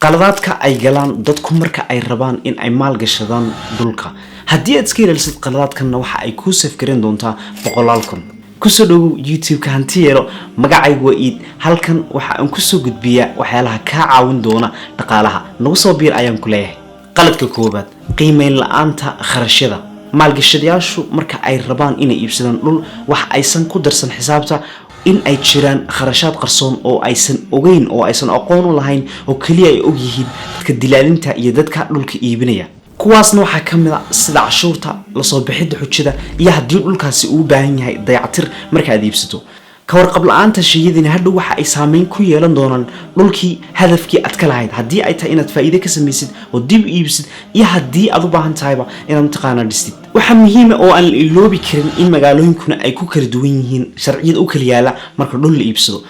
Qaladaadka ay galaan dadku marka ay rabaan in ay maalgashadaan dhulka, haddii aad iska ilaalisid qaladaadkanna, waxa ay kuu save garan doontaa boqolaal kun. Kusoo dhowow YouTube-ka Hanti Yeelo. Magacaygu waa Iid. Halkan waxa aan kusoo gudbiyaa waxyaalaha kaa caawin doona dhaqaalaha. Nagu soo biir ayaan ku leeyahay. Qaladka koowaad: qiimeyn la-aanta kharashyada. Maalgashadayaashu marka ay rabaan inay iibsadaan dhul, waxa aysan ku darsan xisaabta in ay jiraan kharashaad qarsoon oo aysan ogeyn oo aysan aqoon u lahayn, oo keliya ay og yihiin dadka dilaalinta iyo dadka dhulka iibinaya. Kuwaasna waxaa ka mid a sida cashuurta, lasoo bixidda xujada iyo haddii dhulkaasi uu baahan yahay dayactir. Marka aad iibsato, ka warqab la-aanta shayadina hadhow waxa ay saameyn ku yeelan doonaan dhulkii hadafkii aad ka lahayd, haddii ay tahay inaad faa'iide ka samaysid oo dib u iibsid iyo haddii aad u baahan tahayba inaad mataqaanaa dhistid. Waxaa muhiima oo aan la iloobi karin in magaalooyinkuna ay ku kala duwan yihiin sharciyada u kala yaala marka dhul la iibsado.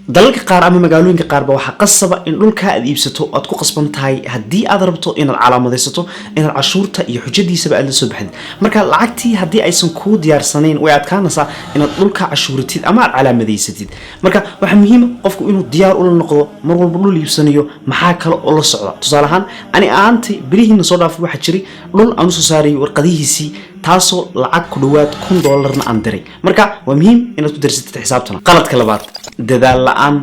Dalalka qaar ama magaalooyinka qaarba waxaa qasaba in dhulka aad iibsato aad ku qasban tahay, haddii aad rabto inaad calaamadaysato, inaad cashuurta iyo xujadiisaba aad la soo baxdid. Marka lacagtii haddii aysan kuu diyaarsanayn, way adkaanaysaa inaad dhulka cashuuratid ama aad calaamadaysatid. Marka waxaa muhiima qofku inuu diyaar ula noqdo mar walba dhul iibsanayo maxaa kale oo la socda. Tusaale ahaan, ani ahaantay berihiina soo dhaafay waxaa jiray dhul aan usoo saarayay warqadihiisii, taasoo lacag ku dhawaad $1000-na aan diray. Marka waa muhiim inaad ku darsatid xisaabtana. Qaladka labaad: dadaal la-aan.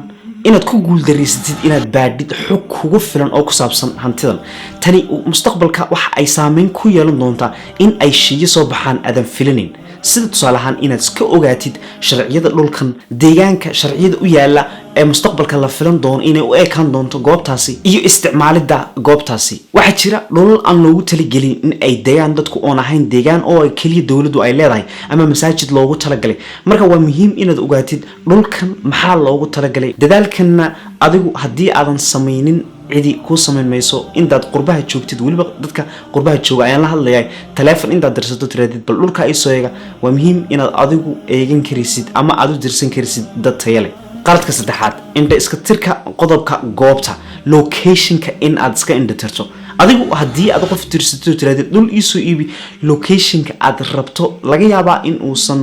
Inaad ku guuldareysatid inaad baadhid xog kugu filan oo ku saabsan hantidan. Tani mustaqbalka waxa ay saameyn ku yeelan doontaa in ay shiyo soo baxaan aadan filinayn, sida tusaale ahaan inaad iska ogaatid sharciyada dhulkan, deegaanka sharciyada u yaala ee mustaqbalka la filan doono inay u ekaan doonto goobtaasi iyo isticmaalidda goobtaasi. Waxaa jira dhulal aan loogu talagelin in ay degaan dadku, oon ahayn deegaan oo keliya dowladdu ay leedahay ama masaajid loogu talagalay. Marka waa muhiim inaad ogaatid dhulkan maxaa loogu talagalay. Dadaalkanna adigu haddii aadan samaynin, cidi kuu samayn mayso. Intaad qurbaha joogtid, weliba dadka qurbaha jooga ayaan la hadlayaa, taleefon intaad dirsato tiraadid "Bal dhulka isoo eega", waa muhiim inaad adigu eegan karaysid ama aad u dirsan karaysid dad taya leh. Qaladka saddexaad: indha iska tirka qodobka goobta, locationka in aad iska indha tirto. Adigu haddii aad qof dirsato tiraadid "Dhul iisoo iibi", locationka aad rabto laga yaabaa in uusan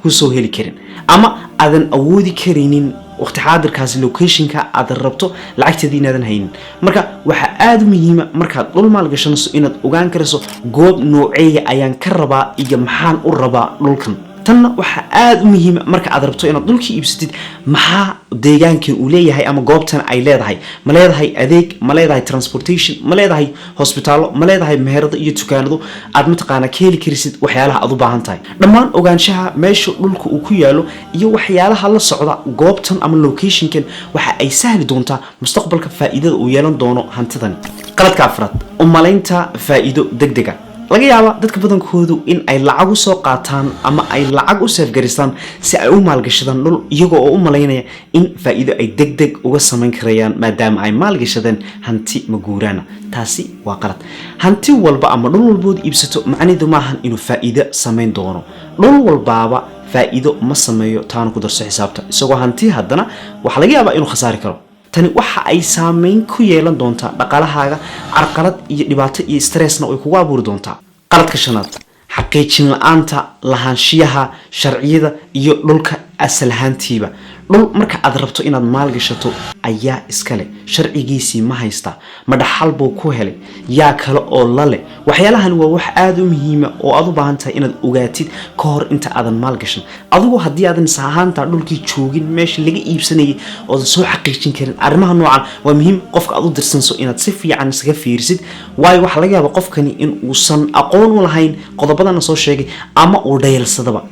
kusoo heli karin ama aadan awoodi karaynin waqti xaadirkaasi locationka aad rabto, lacagteedii inaadan haynin. Marka waxaa aada u muhiima markaad dhul maalgashanayso inaad ogaan karayso goob nooceeya ayaan ka rabaa iyo maxaan u rabaa dhulkan. Tanna waxaa aada u muhiima marka aad rabto inaad dhulkii iibsatid, maxaa deegaankan uu leeyahay ama goobtan ay leedahay? Ma leedahay adeeg? Ma leedahay transportation? Ma leedahay hosbitaallo? Ma leedahay meherado iyo dukaanado aad mataqaanaa ka heli karisid waxyaalaha aad u baahan tahay dhammaan? Ogaanshaha meesha dhulka uu ku yaalo iyo waxyaalaha la socda goobtan ama locationkan waxa ay sahli doontaa mustaqbalka faa'iidada uu yeelan doono hantidani. Qaladka afraad: umalaynta faa'iido degdega. Laga yaaba dadka badankoodu in ay lacag u soo qaataan ama ay lacag u save garistaan si ay u maalgashadaan dhul, iyagoo oo u malaynaya in faa'iido ay deg deg uga samayn karayaan maadaama ay maalgashadeen hanti maguuraana. Taasi waa qalad. Hanti walba ama dhul walbood iibsato macnidu maahan inuu faa'iido samayn doono. Dhul walbaaba faa'iido ma sameeyo, taana ku darso xisaabta. Isagoo hanti haddana waxaa laga yaabaa inuu khasaari karo. Tani waxa ay saameyn ku yeelan doontaa dhaqaalahaaga, carqalad iyo dhibaato iyo stressna way kugu abuuri doontaa. Qaladka shanaad: xaqiijin la-aanta lahaanshiyaha sharciyada iyo dhulka asal ahaantiiba. Dhul marka aad rabto inaad maalgashato, ayaa iskale? Sharcigiisii ma haystaa? Ma dhaxal buu ku helay? Yaa kale oo la leh? Waxyaalahan waa wax aada u muhiima oo aad u baahan tahay inaad ogaatid ka hor inta aadan maalgashan. Adigu haddii aadan is ahaanta dhulkii joogin meesha laga iibsanayay oodan soo xaqiijin karin arrimaha noocan, waa muhiim qofka aad u dirsanso inaad si fiican iskaga fiirisid, waayo waxaa laga yaabaa qofkani in uusan aqoon u lahayn qodobadana soo sheegay ama uu dhayalsadaba.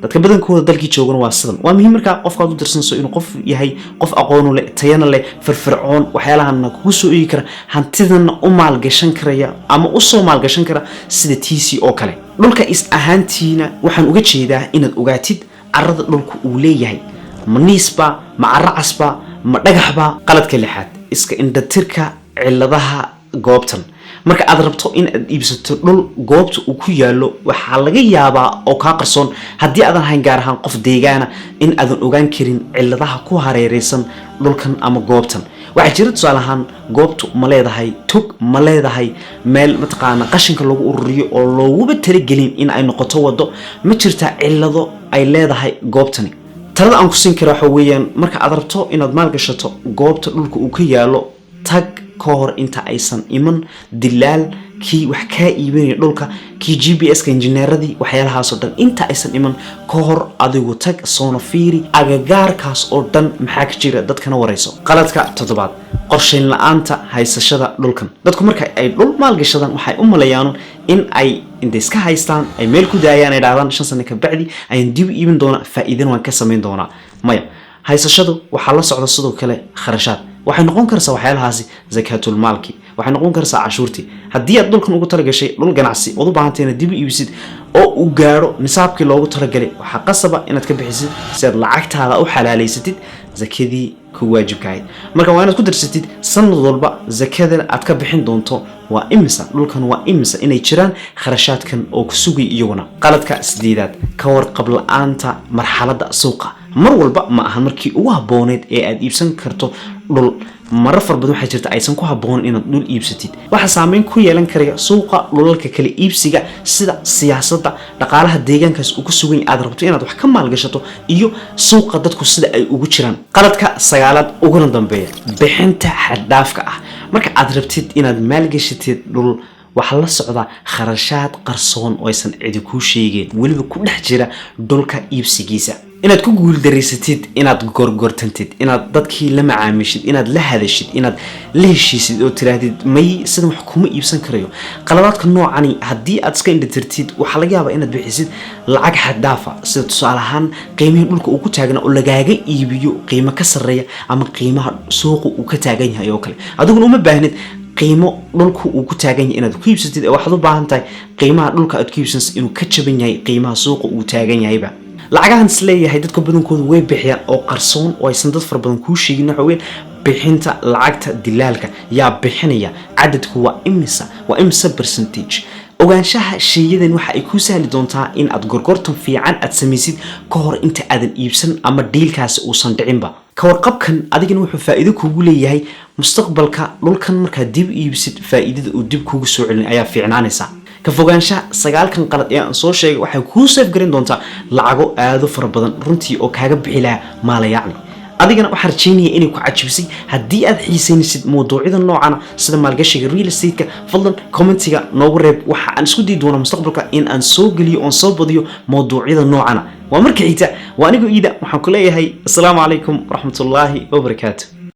Dadka badankooda dalkii joogana waa sidan. Waa muhiim markaa qofka aad u dirsanayso inuu qof yahay qof aqoonu leh, tayana leh, firfircoon, waxyaalahana kugu soo eegi kara, hantidana u maalgashan karaya ama usoo maalgashan kara sida tiisii oo kale. Dhulka is ahaantiina waxaan uga jeedaa inaad ogaatid carada dhulka uu leeyahay: ma niisba, ma caro casba, ma dhagaxba? Qaladka lixaad: iska indhatirka ciladaha goobtan. Marka aad rabto in aad iibsato dhul, goobta uu ku yaalo waxaa laga yaabaa oo kaa qarsoon, haddii aadan hayn gaar ahaan qof deegaana, in aadan ogaan karin ciladaha ku hareereysan dhulkan ama goobtan. Waxaa jira tusaale ahaan, goobtu ma leedahay tog? Ma leedahay meel mataqaana qashinka lagu ururiyo oo looguba talagelin in ay noqoto wado? Ma jirtaa cilado ay leedahay goobtani? Talada aan ku siin kara waxa weeyaan, marka aad rabto inaad maalgashato goobta dhulka uu ka yaalo, tag Ka hor inta aysan iman dilaal kii wax kaa iibinaya dhulka, kii GPS-ka, injineeradii, waxyaalahaasoo dhan inta aysan iman ka hor, adigu tag, soona fiiri agagaarkaas oo dhan maxaa ka jira, dadkana warayso. Qaladka toddobaad: qorshayn la-aanta haysashada dhulkan. Dadku marka ay dhul maalgashadaan, waxay u maleeyaan in ay intay iska haystaan, ay meel ku daayaan, ay dhahdaan, "5 sano ka bacdi ayaan dib u iibin doonaa, faa'iidana waan ka samayn doonaa." Maya, haysashadu waxaa la socda sidoo kale kharashaad. Waxay noqon kartaa waxyaalahaasi zakaatulmaalki, waxay noqon kartaa cashuurtii. Haddii aad dhulkan ugu talagashay dhul ganacsi ood u baahantay inaad dib u iibisid oo uu gaadho nisaabkii loogu talagalay, waxaa qasaba inaad ka bixisid si aad lacagtaada u xalaalaysatid zakadii ku waajibka ahayd. Marka waa inaad ku darsatid sanad walba zakada aad ka bixin doonto waa imisa, dhulkan waa imisa, inay jiraan kharashaadkan oo ku sugay iyaguna. Qaladka sideedaad: ka warqab la-aanta marxaladda suuqa. Mar walba ma ahan markii ugu habbooneyd ee aad iibsan karto dhul. Marar far badan waxaa jirta aysan ku habboonin inaad dhul iibsatid. Waxaa saameyn ku yeelan karaya suuqa dhulalka kala iibsiga, sida siyaasadda, dhaqaalaha deegaankaas uu ku sugan yahay aad rabto inaad wax ka maalgashato, iyo suuqa dadku sida ay ugu jiraan. Qaladka sagaalaad uguna dambeeya: bixinta xaddhaafka ah. Marka aad rabtid inaad maalgashatid dhul, waxaa la socda kharashaad qarsoon oo aysan cidi kuu sheegeen, weliba ku dhex jira dhulka iibsigiisa. Inaad ku guuldareysatid inaad gorgortantid, inaad dadkii la macaamishid, inaad la hadashid, inaad la heshiisid oo tiraahdid, "May, sidan wax kuma iibsan karayo." Qaladaadka noocani haddii aad iska indhatirtid, waxaa laga yaabaa inaad bixisid lacag xaddaafa, sida tusaale ahaan qiimihii dhulka uu ku taagna oo lagaaga iibiyo qiimo ka sarreeya ama qiimaha suuqa uu ka taagan yahay oo kale. Adiguna uma baahnid qiimo dhulku uu ku taagan yahay inaad ku iibsatid, ee waxaad u baahan tahay qiimaha dhulka aad ku iibsanaysa inuu ka jaban yahay qiimaha suuqa uu taagan yahayba. Lacagahan is leeyahay dadka badankoodu way bixiyaan oo qarsoon oo aysan dad fara badan kuu sheegin waxa weyn bixinta lacagta dilaalka. Yaa bixinaya? Cadadku waa imisa? Waa imisa percentage? Ogaanshaha sheeyadan waxa ay kuu sahli doontaa in aad gorgortan fiican aad samaysid ka hor inta aadan iibsan ama deal-kaasi uusan dhicinba. Ka warqabkan adigana wuxuu faa'iido kuugu leeyahay mustaqbalka. Dhulkan markaad dib iibsid, faa'iidada uu dib kuugu soo celin ayaa fiicnaanaysa. Ka fogaanshaha sagaalkan qalad ee aan soo sheegay waxay kuu save garin doontaa lacago aado fara badan runtii oo kaaga bixi lahaa maalayacni. Adigana waxaan rajeynaya inay ku cajibisay. Haddii aad xiisaynaysid mawduucyada noocana, sida maalgashiga real estate-ka, fadlan comment-iga noogu reeb. Waxa aan isku dayi doonaa mustaqbalka in aan soo geliyo oon soo badiyo mawduucyada noocana. Waa marka xigta, waa anigoo Iida, waxaan ku leeyahay asalaamu calaykum waraxmatullaahi wabarakaatu.